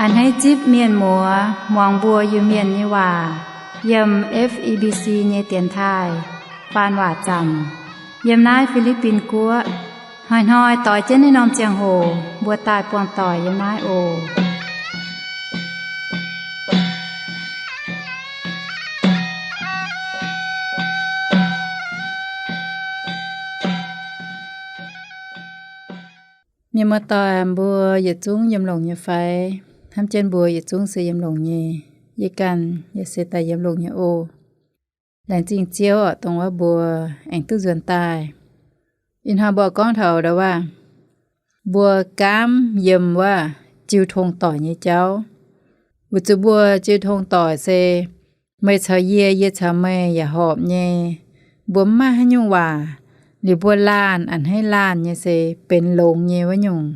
Hneiv zipv mienh muoz muangx mbuo Iu-Mienh nyei waac yiem F E B C nyei dienx taaih faan waac zanc yiem naaiv Fi^li^bin Guoqv. Hnoi-hnoi doix jienv naaiv norm ziangh hoc mbuo daaih buangh doic yiem naaiv oc. Mienh muoz-doic, mbuo yietc zungv yiem longx nyei fai? Hnamv jienv mbuo yietc zungv se yiem longx nyei. Yie ganh yaac se daaih yiem longx nyei oc. Laengz zingh Ziouv oc, dongh wuov mbuo aengx duqv nzuonx daaih. Ih hnoi mbuo gorngv taux ndau wuov, mbuo gaamv yiem wuov jiu tong doic nyei jauv. Weic zuqc mbuo jiu tong doic se meih caux yie, yie caux meih yaac horpc nyei. Mbuo mv maaih haaix nyungc waac, liuz mbuo laanh a'hneiv laanh nyei se benx longx nyei wuov nyungc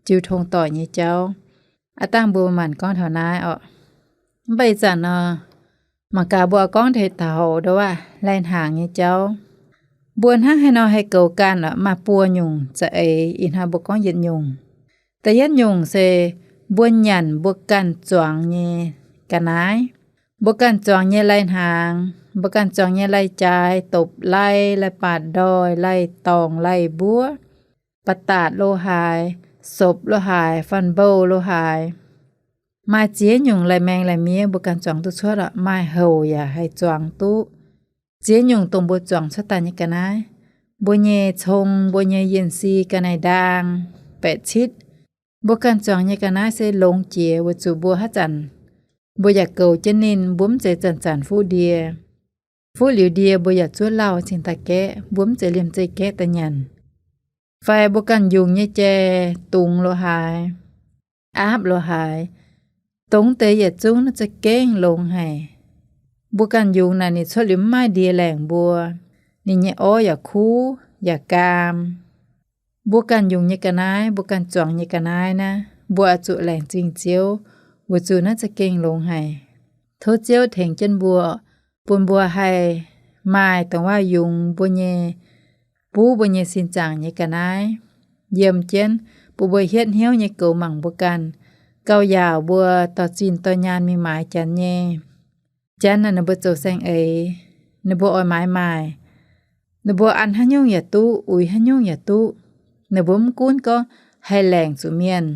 jiu tong doic nyei jauv. Aav dangh mbuo maanc gorngv taux naaiv oc. Mv baac ih zanc nor, mangc gaax mbuo oix gorngv taux ndau wuov lai-hnaangx nyei jauv. Mbuo hnangv haaix nor haih goux ganh oc, maaih buo nyungc za'eix. Ih hnoi mbuo gorngv yietc nyungc. Da'yietv nyungc se mbuo nyanc mbuo ganh zuangx nyei ga'naaiv. Mbuo ganh zuangx nyei lai-hnaangx, mbuo ganh zuangx nyei lai-jaaix, dopc lai, lai-baac ndoih, lai-dorngh, lai-mbuov, ba'datc lo haaix, sopc lo haaix, fanh mbouh lo haaix. Maaih ziex nyungc lai-maengx lai-miev mbuo ganh zuangx duqv cuotv oc. Maaih houc yaac haih zuangx duqv. Ziex nyungc dongh mbuo zuangx cuotv daaih nyei ga'naaiv, mbuo nyei cong, mbuo nyei yienh si, ga'naaiv ndaang, baeqc citv, mbuo ganh zuangx nyei ga'naaiv se longx jiex weic zuqc mbuo haaix zanc mbuo yaac goux jienv ninh, mbuo mv zeiz zanc-zanc fuqv ndie. Fuqv liuz ndie mbuo yaac zuov lauh cingx daaih gaeqv, mbuo mv zeiz liemh zeih gaeqv daaih nyanc. Fai mbuo ganh yungz nyei jai, dungz lo haaix, aapv lo haaix, dongh deix yietc zungv naaiv za'gengh longx haic. Mbuo ganh yungz naaic ninh cuotv liuz mv maaih ndie laengc mbuo, ninh nyei orv yaac kuv yaac gaam. Mbuo ganh yungz nyei ga'naaiv, mbuo ganh zuangx nyei ga'naaiv naaiv, mbuo oix zuqc laengz zingh Ziouv, weic zuqc naaiv za'gengh longx haic. Tov Ziouv tengx jienv mbuo, bun mbuo haih maaih dongh waac yungz mbuo nyei, buv mbuo nyei sin zaangc nyei ga'naaiv yiem jienv, bun mbuo hietv hnyouv nyei goux mangc mbuo ganh, gauh yaauc mbuo dorh zinh dorh nyaanh mingh maaiz Janx nyei. Janx naaic ninh mbuo zoux saeng-eix, ninh mbuo oix maaiz maaih, ninh mbuo an haaix nyungc yaac duqv, uix haaix nyungc yaac duqv. Ninh mbuo mv gunv gorngv haih laengc zuqc mienh,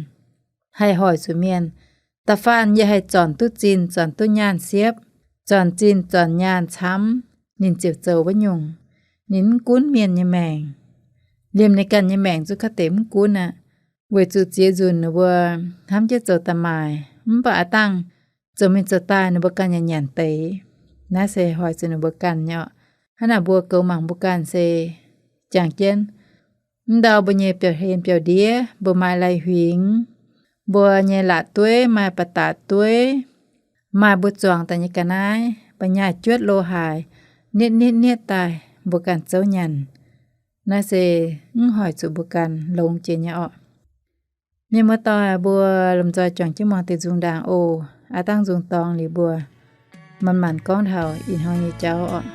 haih hoic zuqc mienh, da'faanh yie haih zornc duqv zinh, zornc duqv nyaanh siepv, zornc zinh zornc nyaanh camv, ninh ziouc zoux wuov nyungc. Ninh mv gunv mienh nyei maengc. Liemh ninh ganh nyei maengc zungv kaav deix mv gunv aqv. Weic zuqc ziex nzunc ninh mbuo hnamv jienv zoux da'maaic, mv baac aav dangh zoux mingh zoux daaih ninh mbuo ganh yaac nyanc deix. Naaiv se hoic zuqc ninh mbuo ganh nyei oc. Hnangv naaic mbuo goux mangc mbuo ganh se jangx jienv. Mv ndau mbuo nyei biauv-hlen biauv-ndiev, mbuo maaih lai-huingx, mbuo nyei laatc dueiv maaih ba'datc dueiv, maaih mbuo zuangx daaih nyei ga'naaiv, ba'nyaaih juotv lo haaix, nietv nietv nietv daaih mbuo ganh zouv nyanc. Naaiv se mv hoic zuqc mbuo ganh longx jiex nyei orqc. Mienh muoz-doic, mbuo lomh nzoih juangc jienv muangx deix nzung ndaangc oc. Aav dangh nzung dorngx liuz mbuo manc-manc gorngv taux ih hnoi nyei jauv orqc.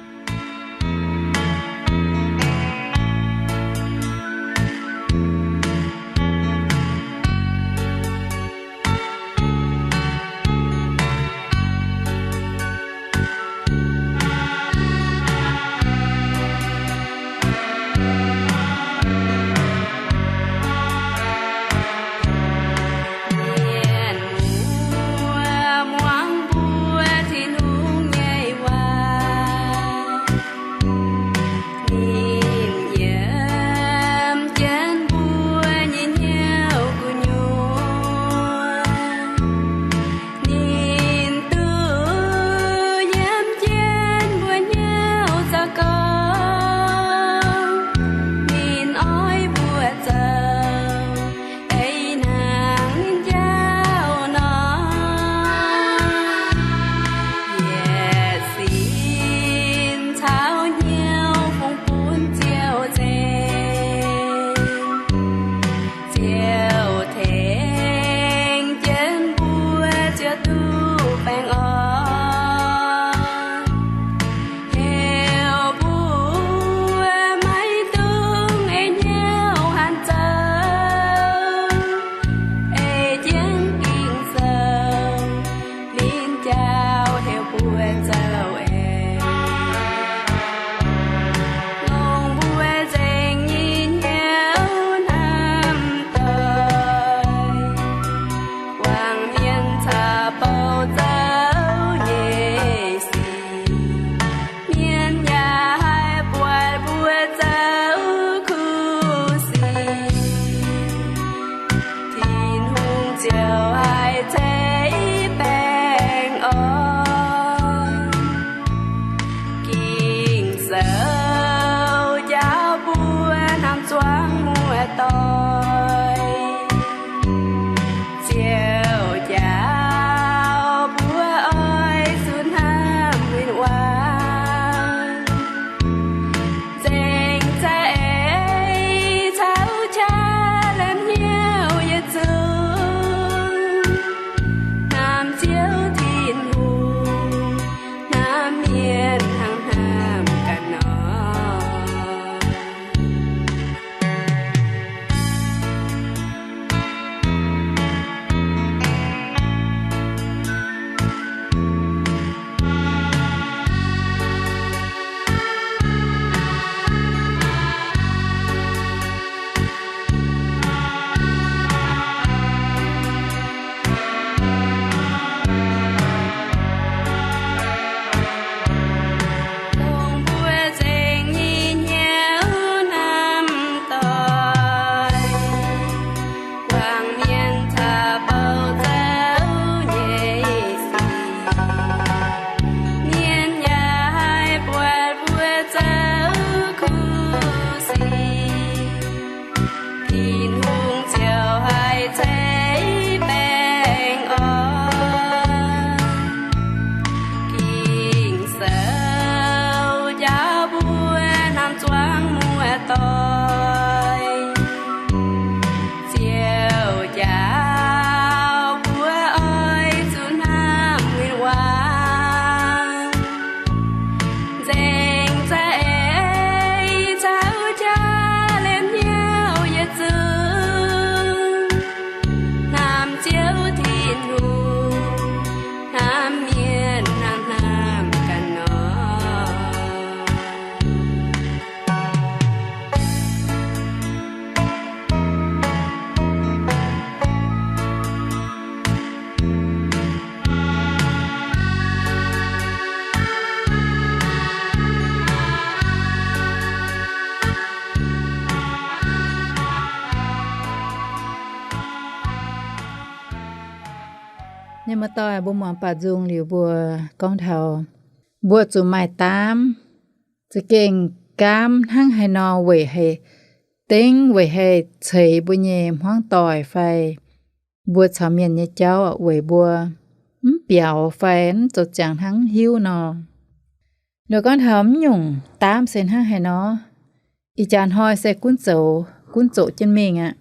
Mienh muoz muangx mbuo Tin-Hungh nyei waac. Ninh yiem jienv mbuo nyei hnyouv gu'nyuoz. Ninh duqv yiem jienv mbuo hnyouv zaux gong. Ninh oix mbuo zoux eix hnaangx ninh jauv nor. Yietc sin caux hnyouv fungx bun Ziouv nzengc. Ziouv tengx jienv mbuo ziouc duqv baengh orn. Heuc mbuo maiv dungx ei hnyouv hanc zoux, ei jienv Ging-Sou Mienh muoz-doic, mbuo muangx baaux nzung liuz mbuo gorngv taux mbuo zuqc maaih daamv, za'gengh gaamv hnangv haaix nor weic haih dengv, weic haih ceix mbuo nyei hmuangv doic fai mbuo caux mienh nyei jauv weic mbuo mv biaux fai mv zoux ziangx hnangv hiuv nor. Ninh gorngv taux mv nyungc daamv se hnangv haaix nor, ih jaax hnoi se gunv zoux, gunv zoqc jienv mingh aqv.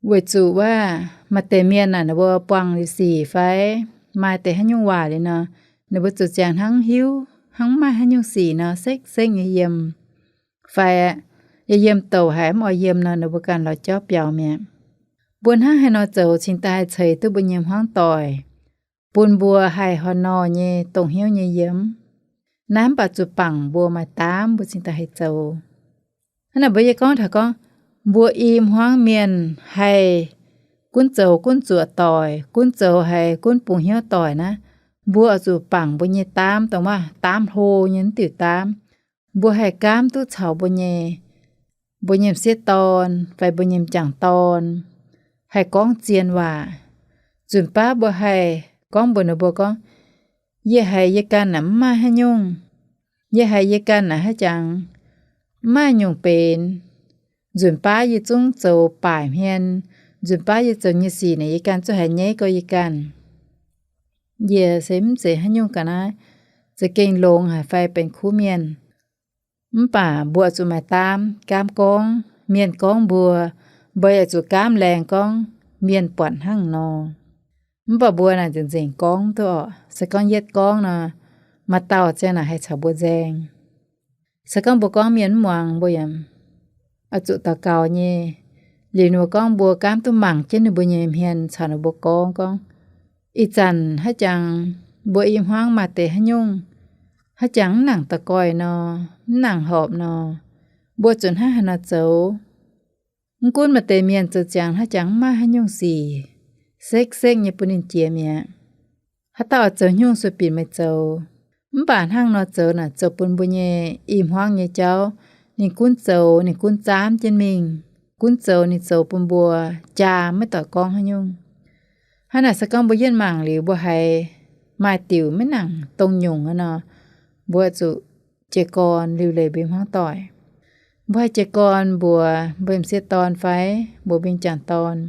Weic zuqc wuov maaih deix mienh naaic ninh mbuo buangh liuz sic fai maaih deix haaix nyungc waac liuz nor, ninh mbuo zuqc ziangx hnangv hiuv, hnangv mv maaih haaix nyungc sic nor, sekv-sekv nyei yiem. Fai yie yiem douc haic mv oix yiem nor, ninh mbuo ganh lorz jauv biaux mi'aqv. Mbuo hnangv haaix nor zoux cingx daaih haih ceix duqv mbuo nyei hmuangv doic, bun mbuo haih horh nor nyei dongh hnyouv nyei yiem? Naaiv mv baac zuqc bangc mbuo maaih daamv mbuo cingx daaih haih zoux. Hnangv naaic mbuo yie gorngv taux gorngv, mbuo i hmuangv mienh haih gunv zoux gunv zuoqc doic, gunv zoux haiz gunv bungx hnyouv doic naaiv, mbuo oix zuqc bangc mbuo nyei daamv, dongh wuov daamv hlo nyei wuov diuc daamv. Mbuo haih gaamv duqv caux mbuo nyei, mbuo nyei m'sieqv dorn fai mbuo nyei m'jangc dorn haih gorngv zien waac. Nzunc baav mbuo haih gorngv mbuox ninh mbuo gorngv, yie haiz yie ganh naaic mv maaih haaix nyungc. Yie haiz yie ganh naaic haaix jangx mv maaih nyungc benx. Nzunc baav yie zungv zoux baaic hmien, nzunc baav yie zoux nyei sic naaic yie ganh zungv haiz nyaiv gorx yie ganh. Yie se mv zeiz haaix nyungc ga'naaiv, za'gengh longx haic fai benx kuv mienh. Mv baac mbuo zuqc maaih daamv gaamv gorngv, mienh gorngv mbuo, mbuo yaac zuqc gaamv laengz gorngv mienh buatc hnangv nor. Mv baac mbuo naaic nzengc nzengc gorngv duqv orqc. Se gorngv yietv gorngv nor, maaih dauh ziang naaic haih caux mbuo nzaeng. Se gorngv mbuo gorngv mienh mv muangx mbuo yaac oix zuqc daux gaux nyei. Liuz ninh mbuo gorngv mbuo gaamv duqv mangc jienv ninh mbuo nyei hmien caux ninh mbuo gorngv, gorngv, ih zanc haaix jangx mbuo i hmuangv maaih deix haaix nyungc, haaix jangx mv nangc daux goih nor, mv nangc horpc nor, mbuo zuqc hnangv haaix nor zoux? Mv gunv maaih deix mienh zoux ziangx haaix jangx mv maaih haaix nyungc sic, sekv-sekv nyei bun ninh jiex mi'aqv. Haaix dauh oix zoux haaix nyungc sueih binc meih zoux. Mv baac hnangv nor zoux naaic zoux bun mbuo nyei i hmuangv nyei jauv ninh gunv zoux, ninh gunv zaamv jienv mingh. Gunv zoux ninh zoux bun mbuo jaa maiv doic gorngv haaix nyungc. Hnangv naaic se gorngv mbuo yietv mangc liuz mbuo haiz maaih diuc maiv nangc dongh nyungc nor, mbuo zuqc jiez gorn liuc leiz mbuo hmuangv doic. Mbuo haih jiez gorn mbuox mbuo m'sieqv dorn fai mbuox mbuo m'jangc dorn.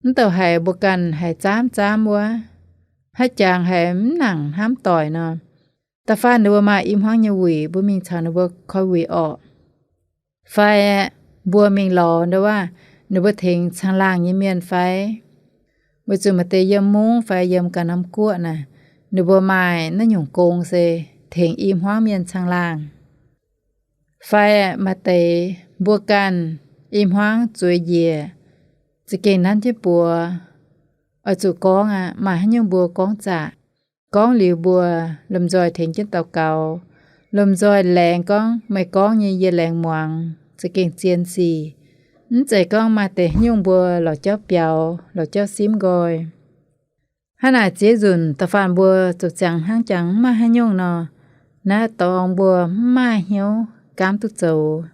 Mv douh haiz mbuo ganh haiz zaamv zaamv wuov, haaix jangx haiz mv nangc hnamv doic nor, da'faanh ninh mbuo maaih i hmuangv nyei wuic mbuo mingh caux ninh mbuo koi wuic orqc. Fai mbuo mingh lorz ndo waac ninh mbuo tengx caangh laangh nyei mienh fai? Weic zuqc maaih deix yiem mungv fai yiem ganh norm guoqv naaic, ninh mbuo maaih naaiv nyungc gong se tengx i hmuangv mienh caangh laangh. Fai maaih deix mbuo ganh i hmuangv zueiz njiec, za'gengh nanv jienv buoz, oix zuqc gorngv aqv. Maaih haaix nyungc mbuo gorngv zaqc. Gorngv liuz mbuo lomh nzoih tengx jienv daux gaux, lomh nzoih laengz gorngv meih gorngv nyei yie laengz muangx, za'gengh zien sic. Mv zeiz gorngv maaih deix haaix nyungc mbuo lorz jauv biaux, lorz jauv simv nqoi. Hnangv naaic ziex nzunc da'faanh mbuo zoux ziangx hnangv jangx mv maaih haaix nyungc nor, naaiv dorngx mbuo mv maaih hnyouv gaamv duqv zoux,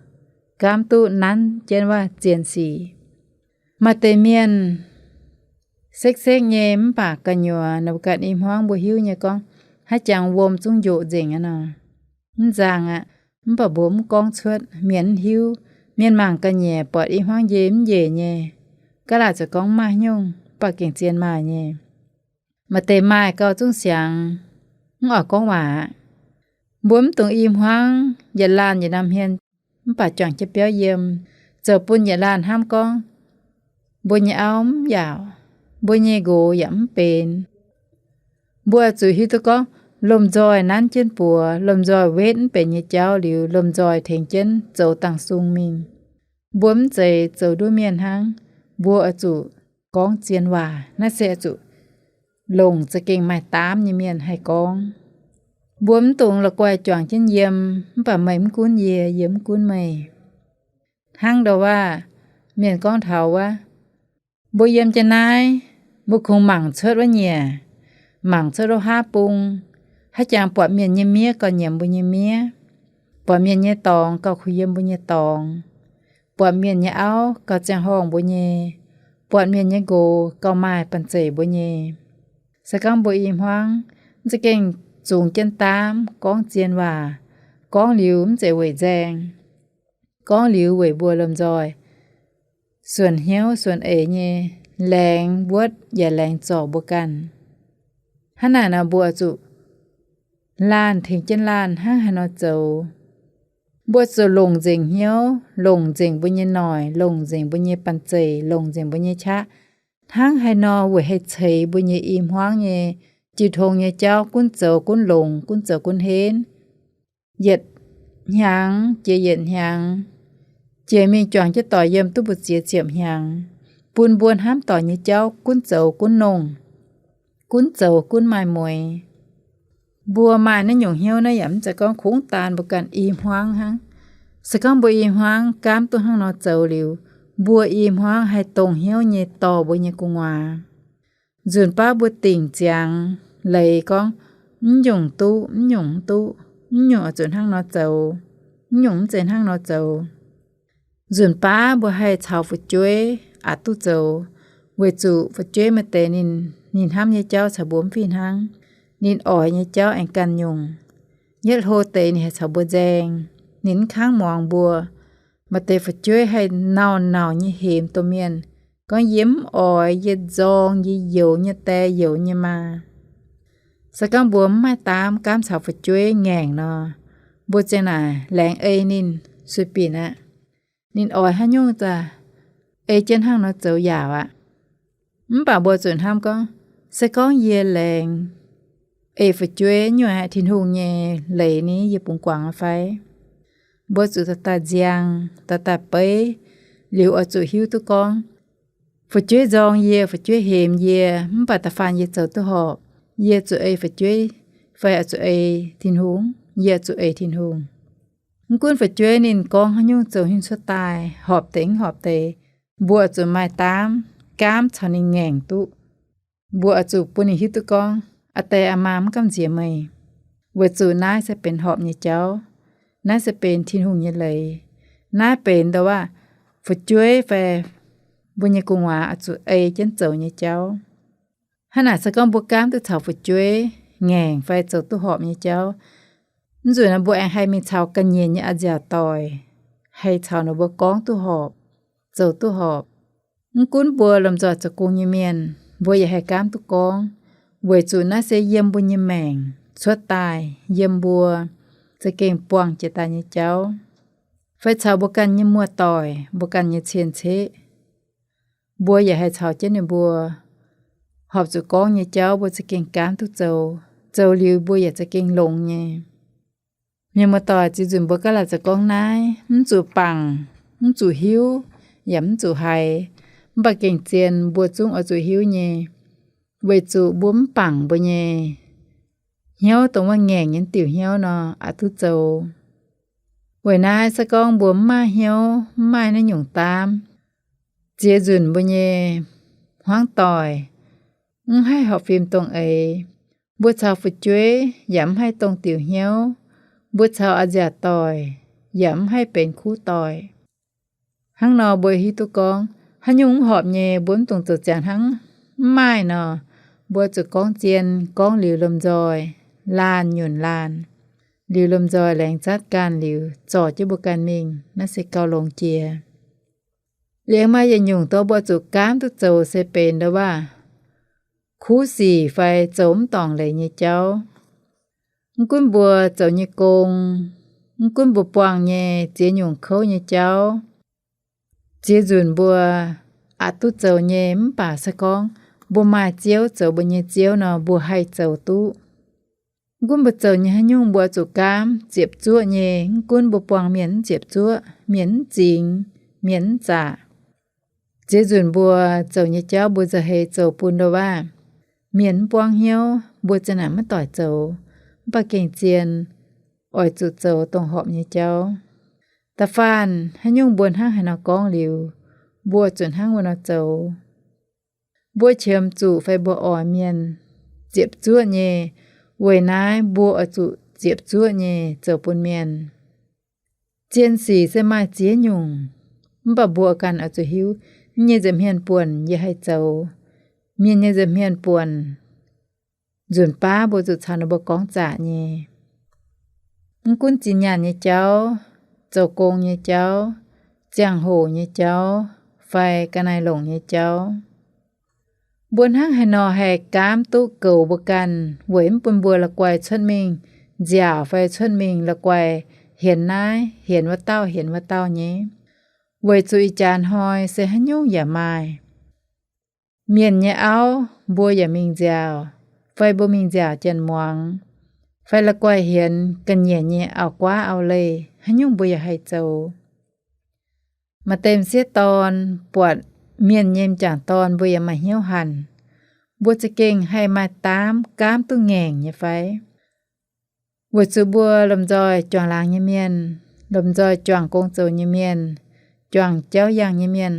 gaamv duqv nanv jienv waac zien sic. Maaih deix mienh sekv-sekv nyei mv baac gu'nyuoz ninh mbuo ganh i hmuangv mbuo hiuv nyei gorngv, haaix jangx wuom zungv njoqc nzengc aqv nor. Mv nzangc aqv, mv baac mbuo mv gorngv cuotv, mienh mv hiuv. Mienh mangc ga'nyiec buatc i hmuangv njiec mv njiec nyei, ga'laaic zuqc gorngv mv maaih haaix nyungc, mv baac gengh zien maaih nyei. Maaih deix maaih gauh zungv siangx, mv oix gorngv waac aqv. Mbuo mv dungx i hmuangv yietc laanh yietc norm hmien, mv baac juangc jienv biauv yiem, zoux bun yietc laanh hnamv gorngv, mbuo nyei auv mv yaauc, mbuo nyei nqox yaac mv benx. Mbuo zuqc hiuv duqv gorngv lomh nzoih nanv jienv buoz, lomh nzoih wetv mv benx nyei jauv liuz, lomh nzoih tengx jienv zoux dangh sung mingh. Mbuo mv zeiz zoux nduov mienh hnangv. Mbuo oix zuqc gorngv zien waac. Naaiv se oix zuqc longc za'gengh maaih daamv nyei mienh haih gorngv. Mbuo mv dungx la'guaih juangc jienv yiem, mv baac meih mv gunv yie, yie mv gunv meih. Hnangv ndo waac mienh gorngv taux wuov, mbuo yiem jienv naaiv, mbuo kungx mangc cuotv wuov nyiec, mangc cuotv wuov haav bung, haaix jangx buatc mienh nyei miev gauh nyiemc mbuo nyei miev, buatc mienh nyei dorngx gauh kuh yiem mbuo nyei dorngx, buatc mienh nyei auv gauh ziangh horngh mbuo nyei, buatc mienh nyei nqox gauh maaih banh zeic mbuo nyei. Se gorngv mbuo i hmuangv, mv za'gengh zungx jienv daamv gorngv zien waac, gorngv liuz mv zeiz weic nzaeng, gorngv liuz weic mbuo lomh nzoih suonc hnyouv suonc eix nyei laengz wuotv yaac laengz zorc mbuo ganh. Hnangv naaic nor mbuo zuqc laanh tengx jienv laanh hnangv haaix nor zoux. Mbuo zuqc longc nzengc hnyouv, longc nzengc mbuo nyei noic, longc nzengc mbuo nyei banh zeic, longc nzengc mbuo nyei qaqv, hnangv haaix nor weic haih ceix mbuo nyei i hmuangv nyei jiu tong nyei jauv gunv zoux gunv longx, gunv zoux gunv henv, yietc hnyangx jiex yietc hnyangx, jiex mingh juangc jienv doic yiem duqv mbu'ziex ziepc hnyangx, bun mbuo hnamv doic nyei jauv gunv zoux gunv nongh, gunv zoux gunv maaih mueix. Mbuo maaih naaiv nyungc hnyouv naaiv yaac mv zeiz gorngv kungx daan mbuo ganh i hmuangv hnangv. Se gorngv mbuo i hmuangv gaamv duqv hnangv nor zoux liuz, mbuo i hmuangv haih dongh hnyouv nyei dorh mbuo nyei gu'nguaaz. Nzunc baav mbuo dingc ziangx leiz gorngv, mv nyungc duqv, mv nyungc mv duqv, mv nyungc oix zuqc hnangv nor zoux, mv nyungc mv zeiz hnangv nor zoux. Nzunc baav mbuo haih caux fu'jueiv aqc duqv zoux, weic zuqc fu'jueiv maaih deix ninh, ninh hnamv nyei jauv caux mbuo mv fih hnangv. Ninh oix nyei jauv aengx ganh nyungc. Yietv hlo deix ninh haih caux mbuo nzaeng, ninh mv kangv muangx mbuo. Maaih deix fu'jueiv haih nauc-nauc nyei hemx domh mienh gorngv, yie mv oix, yie nzorng, yie youx nyei die youx nyei maa. Se gorngv mbuo mv maaih daamv gaamv caux fu'jueiv ngaengc nor, mbuo ziang naaic laengz ei ninh sueih binc aqv. Ninh oix haaix nyungc za'gengh ei jienv hnangv nor zoux yaauc aqv. Mv baac mbuo zuqc hnamv gorngv, se gorngv yie laengz ei fu'jueiv nyungc aqv, Tin-Hungh nyei leiz ni yie bungx guangc aqv fai? Mbuo zuqc daaih daaih nziang, daaih daaih beiv, liuz oix zuqc hiuv duqv gorngv, fu'jueiv nzorng yie, fu'jueiv hemx yie, mv baac da'faanh yie zoux duqv horpc, yie zuqc ei fu'jueiv fai oix zuqc ei Tin-Hungh? Yie zuqc ei Tin-Hungh. Mv gunv fu'jueiv ninh gorngv haaix nyungc, zoux nyungc cuotv daaih, horpc deix mv horpc deix, mbuo oix zuqc maaih daamv gaamv caux ninh ngaengc duqv. Mbuo oix zuqc bun ninh hiuv duqv gorngv, aa die aa maa mv gamh nziex meih, weic zuqc naaiv se benx horpc nyei jauv. Naaiv se benx Tin-Hungh nyei leiz. Naaiv benx ndoh waac fu'jueiv fai mbuo nyei gu'nguaaz oix zuqc ei jienv zoux nyei jauv. Hnangv naaic se gorngv mbuo gaamv duqv caux fu'jueiv ngaengc fai zoux duqv horpc nyei jauv, mv nzunc naaiv mbuo aengx haih mingh caux ga'nyiec nyei a'nziaauc doic, haih caux ninh mbuo gorngv duqv horpc, zoux duqv horpc. Mv gunv mbuo lomh nzoih zoux gong nyei mienh, mbuo yaac haih gaamv duqv gorngv, weic zuqc naaiv se yiem mbuo nyei maengc cuotv daaih, yiem mbuo za'gengh buangh jiex daaih nyei jauv, fai caux mbuo ganh nyei muoz-doic, mbuo ganh nyei cien-ceqv, mbuo yaac haih caux jienv ninh mbuo horpc zuqc gorngv nyei jauv mbuo za'gengh gaamv duqv zoux, zoux liuz mbuo yaac za'gengh longx nyei. Mienh muoz-doic, ziex nzunc mbuo gaav laaic zoux gorngv naaiv, mv zuqc bangc, mv zuqc hiuv, yaac mv zuqc haiz, mv baac gengh zien mbuo zungv oix zuqc hiuv nyei, weic zuqc mbuo mv bangc mbuo nyei hnyouv dongh wuov ngaengc nyei diuc hnyouv nor aqc duqv zoux. Weic naaiv se gorngv mbuo mv maaih hnyouv, mv maaih naaiv nyungc daamv, ziex nzunc mbuo nyei hmuangv doic mv haih horpc fim dongh eix. Mbuo caux fu'jueiv yaac mv haih dongh diuc hnyouv. Mbuo caux a'nziaauc doic yaac mv haih benx kuv doic. Hnangv nor mbuo hiuv duqv gorngv haaix nyungc mv horpc nyei, mbuo mv dungx zoux ziangx hnangv mv maaih nor, mbuo zuqc gorngv zien, gorngv liuz lomh nzoih laanh nyunc laanh, liuz lomh nzoih laengz zatv ganh liuz zorc jienv mbuo ganh mingh, naaiv se gauh longx jiex. Liuz maaih yietc nyungc dongh mbuo zuqc gaamv duqv zoux se benx ndoh waac kuv sic fai zoux mv dorngc leiz nyei jauv. Mv gunv mbuo zoux nyei gong, mv gunv mbuo buangh nyei ziex nyungc kouv nyei jauv, ziex nzunc mbuo aqc duqv zoux nyei. Mv baac se gorngv mbuo maaih Ziouv zoux mbuo nyei Ziouv nor, mbuo haih zoux duqv. Mv gunv mbuo zoux nyei haaix nyungc, mbuo zuqc gaamv ziepc zuoqv nyei. Mv gunv mbuo buangh mienh mv ziepc zuoqv, mienh mv zingx, mienh mv zaqc, ziex nzunc mbuo zoux nyei jauv mbuo nzauh heix zoux bun ndoh waac mienh mv buangv hnyouv, mbuo za'naaic maiv doic zoux. Mv baac gengh zien oix zuqc zoux dongh horpc nyei jauv. Da'faanh haaix nyungc mbuo hnangv haaix nor gorngv liuz, mbuo zuqc hnangv wuov nor zoux. Mbuo qiemx zuqc fai mbuo oix mienh ziepc zuoqv nyei, weic naaiv mbuo oix zuqc ziepc zuoqv nyei zoux bun mienh. Zien sic se maaih ziex nyungc, mv baac mbuo ganh oix zuqc hiuv, mienh nyei nza'hmien buonc yie haih zoux, mienh nyei nza'hmien buonc nzunc baav mbuo zuqc caux ninh mbuo gorngv zaqc nyei. Mv gunv zinh nyaanh nyei jauv, zoux gong nyei jauv, ziangh hoc nyei jauv, fai ga'naaiv-longc nyei jauv, mbuo hnangv haaix nor haih gaamv duqv goux mbuo ganh weic mv bun mbuo la'guaih cuotv mingh nziaauc fai cuotv mingh la'guaih hienx naaiv hienx wuov dauh hienx wuov dauh nyei. Weic zuqc ih jaax hnoi se haaix nyungc yaac maaih. Mienh nyei auv mbuo yaac mingh nziaauc, fai mbuo mingh nziaauc janx muangx, fai la'guaih hienx ga'nyiec nyei auv-guaav auv-leih, haaix nyungc mbuo yaac haih zoux. Maaih deix m'sieqv dorn buatc mienh nyei m'jangc dorn mbuo yaac maaih hnyouv hanc. Mbuo za'gengh haih maaih daamv gaamv duqv ngaengc nyei fai? Weic zuqc mbuo lomh nzoih juangc laangz nyei mienh, lomh nzoih juangc gong zoux nyei mienh, juangc jauv yangh nyei mienh,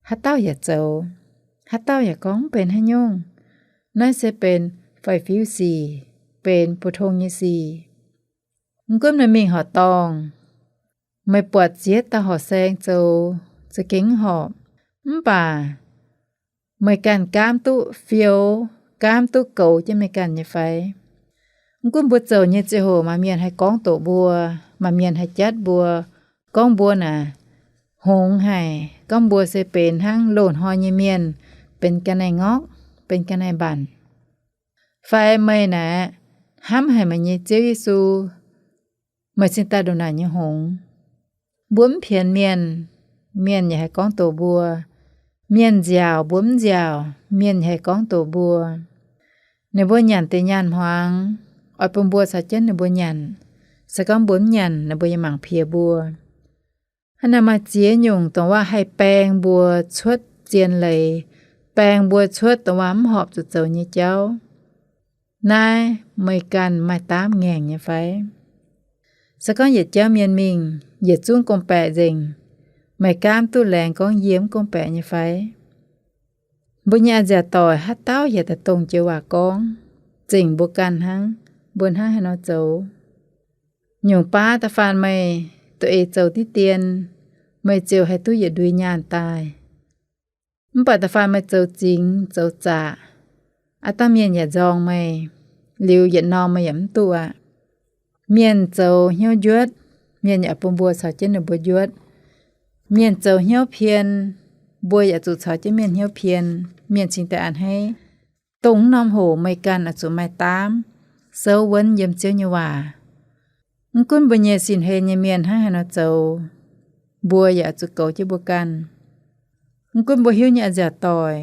haaix dauh yaac zoux, haaix dauh yaac gorngv mv benx haaix nyungc. Naaiv se benx faix-fiuv sic, benx bu tong nyei sic. Mv gunv meih mingh horqc dorngh, meih buatc ziex dauh horqc saeng zoux za'gengh mv horpc, mv baac meih ganh gaamv duqv fiou, gaamv duqv goux jienv meih ganh nyei fai? Mv gunv mbuo zoux nyei ziangh hoc maaih mienh haih gorngv doqc mbuo, maaih mienh haih jatv mbuo, gorngv mbuo naaic hngongx haic, gorngv mbuo se benx hnangv loz-hnoi nyei mienh, benx ga'naaiv-ngorqv, benx ga'naaiv-mbanc. Fai meih naaic hnamv haic meih nyei Ziouv Yesu, meih cingx daaih ndongc naaic nyei hngongx. Mbuo mv pienx mienh, mienh yaac haih gorngv doqc mbuo. Mienh nziaauc mbuo mv nziaauc, mienh yaac haih gorngv doqc mbuo. Ninh mbuo nyanc deix nyaanh hmuangx, oix bun mbuo caux jienv ninh mbuo nyanc. Se gorngv mbuo mv nyanc, ninh mbuo yaac mangc piex mbuo. Hnangv naaic maaih ziex nyungc dongh waac haih baeng mbuo cuotv zien leiz, baeng mbuo cuotv dongh waac mv horpc zuqc zoux nyei jauv. Naaiv meih ganh maaih daamv ngaengc nyei fai? Se gorngv yietc jauv mienh mingh, yietc zungv gorngv-baeqc nzengc, meih gaamv duqv laengz gorngv yie mv gorngv-baeqc nyei fai? Mbuo nyei a'nziaauc doic haaix dauh yaac daaih dongh joux waac gorngv, zengc mbuo ganh hnangv, mbuo hnangv haaix nor zoux. Nyungc baav da'faanh meih doqc eix zoux diqv dien, meih ziouc haih duqv yietc ndui nyaanh daaih. Mv baac da'faanh meih zoux zingx zoux zaqc, aav dangh mienh yaac nzorng meih, liuz yietc norm meih yaac mv duqv aqv. Mienh zoux hnyouv njuotv, mienh yaac bun mbuo caux jienv ninh mbuo njuotv. Mienh zoux hnyouv pien, mbuo yaac zuqc caux jienv mienh hnyouv pien. Mienh cingx daaih a'hneiv. Dongh wuov norm hoc meih ganh oix zuqc maaih daamv souv wuonv yiem Ziouv nyei waac. Mv gunv mbuo nyei sin-hlen nyei mienh hnangv haaix nor zoux, mbuo yaac oix zuqc goux jienv mbuo ganh. Mv gunv mbuo hiuv nyei a'nziaauc doic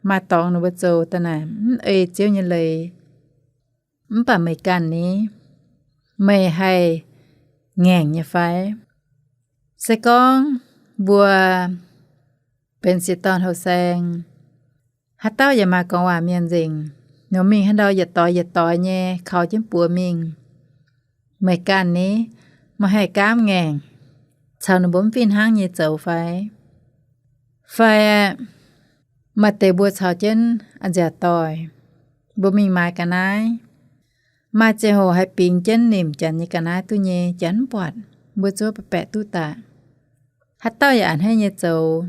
maaih dorngx ninh mbuo zoux daaih naaic mv ei Ziouv nyei leiz, mv baac meih ganh ni, meih haih ngaengc nyei fai? Se gorngv mbuo benx sieqv dorn houh saeng, haaix dauh yaac maaih gorngv waac mienh nzengc, nor mingh haaix ndau yietc doix yietc doix nyei kaux jienv buoz mingh. Meih ganh ni, meih haih gaamv ngaengc caux ninh mbuo mv fih hnangv nyei zoux fai? Fai maaih deix mbuo caux jienv a'nziaauc doic, mbuo mingh maaiz ga'naaiv, maaih ziangh hoc haih bingx jienv nimc janx nyei ga'naaiv duqv nyei, janx mv buatc, mbuo zuov baeqc baeqc duqv daaih. Haaix dauh yaac a'hneiv nyei zoux.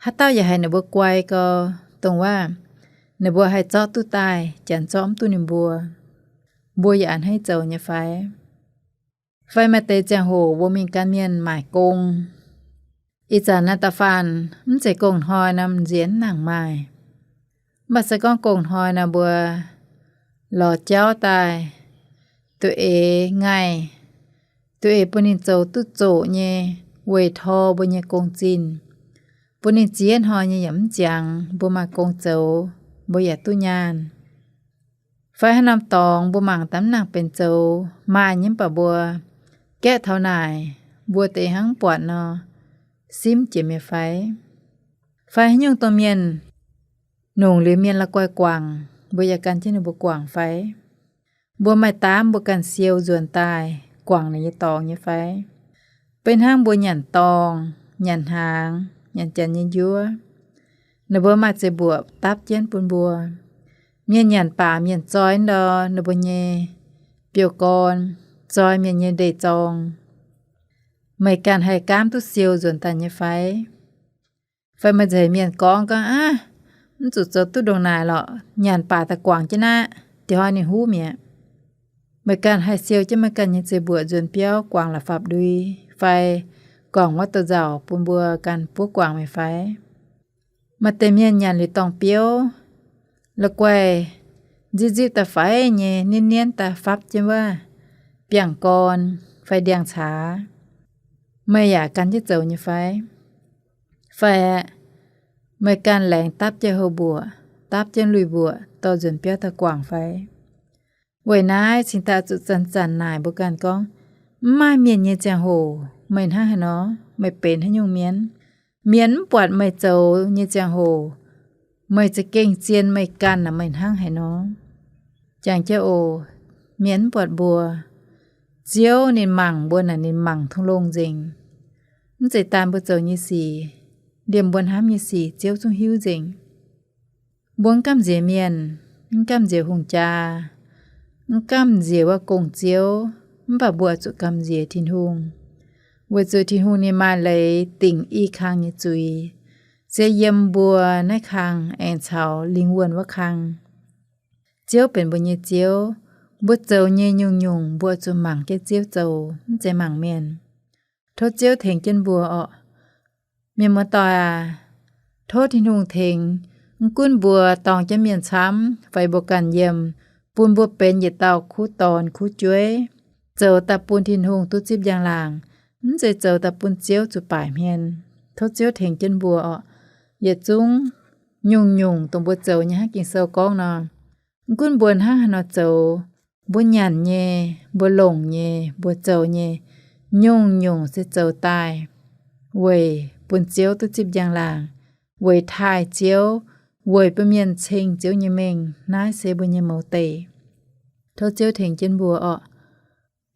Haaix dauh yaac haiz ninh mbuo guai gau, dongh waac ninh mbuo haih zorqv duqv daaih, janx zorqv mv duqv ninh mbuo. Mbuo yaac a'hneiv zoux nyei fai? Fai maaih deix ziangh hoc mbuo mingh gan mienh maaic gong. Ih zanc naaiv da'faanh mv zeiz gong-hnoi nor, m'nziex mv nangc maaih. Mv baac se gorngv gong-hnoi nor, mbuo lorz jauv daaih, duqv eix ngaih, duqv eix bun ninh zoux duqv zoqc nyei, weic tor mbuo nyei gong-zinh. Bun ninh ziex hnoi nyei yaac mv ziangx, mbuo maaih gong zoux, mbuo yaac duqv nyaanh. Fai haaix norm dorngx mbuo mangc daaih mv nangc benx zoux, maaih nyei mv baac mbuo gaeqv taux naaic, mbuo deix hnangv mv buatc nor, simv jiex mi'aqv fai? Fai haaix nyungc dongh mienh nongc liuz mienh la'guaih guangc, mbuo yaac gan jienv ninh mbuo guangc fai? Mbuo maaih daamv mbuo ganh siou nzuonx daaih guangc ninh nyei dorngx nyei fai? Beiv hnangv mbuo nyanc dorngh, nyanc hnaangx, nyanc janx nyei njuov, ninh mbuo maaih zeiv-mbuoqc dapv jienv bun mbuo. Mienh nyanc baac mienh zoi ndor ninh mbuo nyei biouv-gorn, zoi mienh nyei ndeic-zorng. Meih ganh haih gaamv duqv siou nzuonx daaih nyei fai? Fai meih nzengc mienh gorngv, gorngv, Aav, mv zuqc zoux duqv ndongc naaic lorqc, nyanc baac daaih guangc jienv aqv, dieh hnoi ninh huv mi'aqv. Meih ganh haih siou jienv meih ganh nyei zeix mbuoqc nzuonx biauv guangc la'fapc ndui, fai guangc wuov douz-nzauc bun mbuo ganh buov guangc meih fai? Maaih deix mienh nyanc liuz dorngh biouv, la'guaih nzipv nzipv daaih faix nyei, nienv nienv daaih fapv jienv wuov biangh gorn fai ndiangx-caax. Meih yaac gan jienv zoux nyei fai? Fai meih ganh laengz dapv jienv houh mbuoqc, dapv jienv lui-mbuoqc dorh nzuonx biauv daaih guangc fai? Weic naaiv cingx daaih zuqc zanc-zanc naaic mbuo ganh gorngv, mv maaih mienh nyei ziangh hoc meih hnangv haaix nor, meih benx haaix nyungc mienh? Mienh mv buatc meih zoux nyei ziangh hoc, meih za'gengh zien meih ganh naaic meih hnangv haaix nor. Jangx jienv oc, mienh mv buatc mbuo, Ziouv ninh mangc mbuo naaic ninh mangc tong longh nzengc. Mv zeiz daan mbuo zoux nyei sic, liemh mbuo hnamv nyei sic Ziouv zungv hiuv nzengc. Mbuo mv gamh nziex mienh, mv gamh nziex hungh jaa, mv gamh nziex wuov gong-ziouv, mv baac mbuo zuqc gamh nziex Tin-Hungh, weic zuqc Tin-Hungh ninh maaih leiz dingc i kang nyei zuiz, se yiem mbuo naaiv kang aengx caux lingh wuonh wuov kang. Ziouv benx mbuo nyei Ziouv, mbuo zoux nyei nyungc-nyungc mbuo zuqc mangc jienv Ziouv zoux, mv zeiz mangc mienh. Tov Ziouv tengx jienv mbuo orqc. Mienh muoz-doic aac, tov Tin-Hungh tengx, mv gunv mbuo dorng jienv mienh camv fai mbuo ganh yiem, bun mbuo benx yietc dauh kuv dorn kuv jueiv, zoux daaih bun Tin-Hungh duqv zipv njang-laangc, mv zeiz zoux daaih bun Ziouv zuqc baaic hmien. Tov Ziouv tengx jienv mbuo orqc. Yietc zungv nyungc-nyungc dongh mbuo zoux nyei hnangv Ging-Sou gorngv nor, mv gunv mbuo hnangv haaix nor zoux, mbuo nyanc nyei, mbuo longc nyei, mbuo zoux nyei, nyungc-nyungc se zoux daaih weic bun Ziouv duqv zipv njang-laangc, weic taaih Ziouv, weic bun mienh ceng Ziouv nyei mengh. Naaiv se mbuo nyei mouz deic. Tov Ziouv tengx jienv mbuo orqc.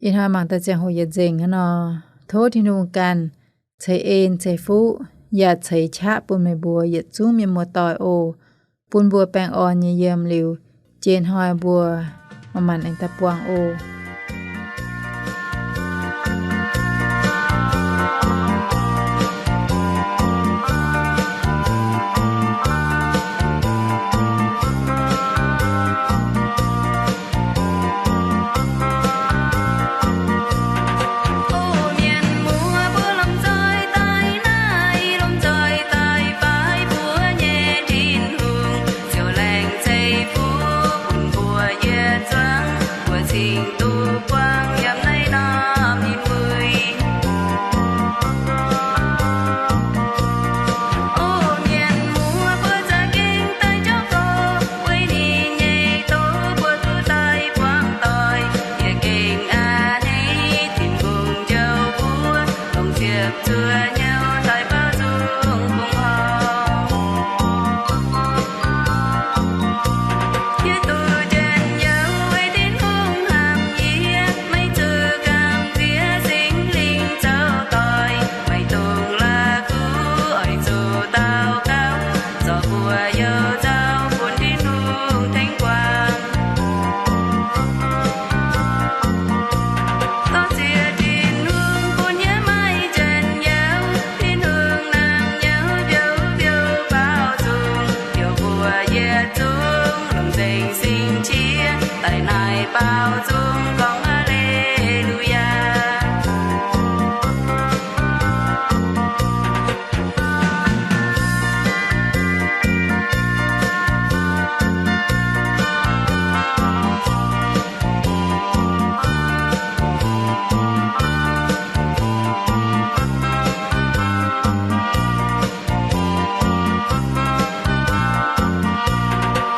Ih hnoi mangc daaih ziangh hoc yietc nzengc hnangv nor, tov Tin-Hungh ganh ceix en ceix fuqv yaac ceix qaqv bun meih mbuo yietc zungv mienh muoz-doic oc, bun mbuo baengh orn nyei yiem liuz, jiex hnoi mbuo manc-manc aengx daaih buangh oc. O mienh muoz mbuo, lomh nzoih daaih naaiv, lomh nzoih daaih baaix mbuo nyei Tin-Hungh, ziouc laengz zeiv fuqv bun mbuo yietc zungv, mbuo cingx duqv buangv yiem naaiv norm ninh mbuo. O mienh muoz mbuo, za'gengh daaih jauv gorx, weic ninh nyei doz mbuo duqv daaih buangv doic, yie gengh a'hneiv Tin-Hungh njoux mbuo, longc ziepc zuoqv hnyouv daaih baaux nzung bungx horngh. Yie duqv njien-youh weic Tin-Hungh hnamv yie, maiv zuqc gamh nziex Singx Lingh zoux doic, maiv dungx la'kuqv oix zuqc daux gaux, zorc mbuo youh nzauh bun Tin-Hungh tengx guangc. Dorh ziex Tin-Hungh bun yie maiv njien-youh, Tin-Hungh nangh youh mbiouh mbiouh baaux nzung, youh mbuo yietc zungv longc nzengc sin qiex daaih naaic baaux nzung gorngv Haa^le^lu^yaa.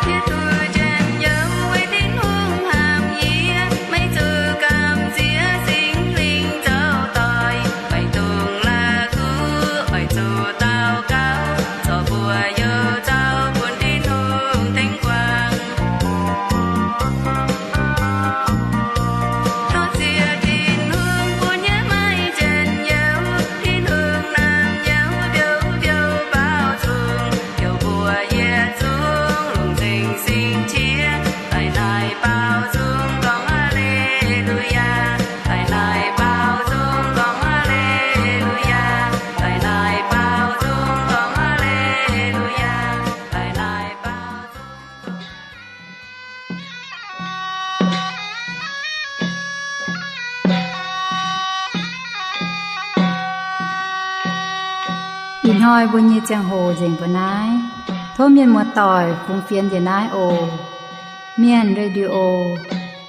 Yie duqv njien-youh weic Tin-Hungh hnamv yie, Hnoi mbuo nyei ziangh hoc nzengc mbuo naaiv. Tov mienh muoz-doic fungx fienx njiec naaiv oc. Mienh Radio,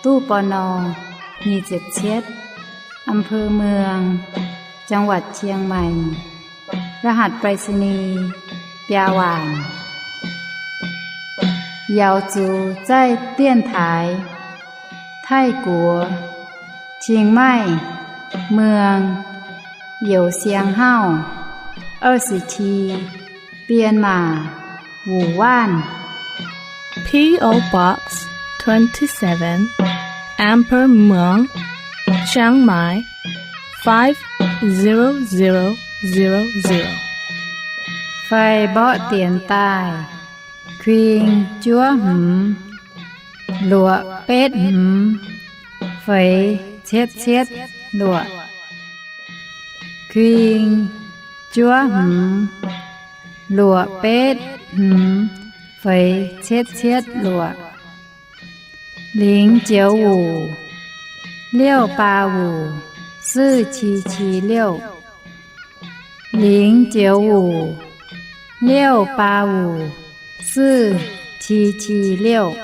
ตู้ ปณ. nyic ziepc cietv, อำเภอเมือง จังหวัดเชียงใหม่ รหัสไปรษณีย์ biaa waanc. 瑶族在电台 Taiv-Guoqv, Chiang Mai, เมือง Youz Siang Hauv, 二十七, Bienh Maac, Wuoqc Waanv. P O Box twenty-seven, อำเภอเมือง เชียงใหม่ five zero zero zero zero. Fai mborqv dienx daaih: kuing juov hmz, luoqc betv hmz, feix cietv cietv luoqc. Kuing juov hmz, luoqc betv hmz, feix cietv cietv luoqc. 零九五, 六八五, 四七七六. 零九五, 六八五, 四七七六.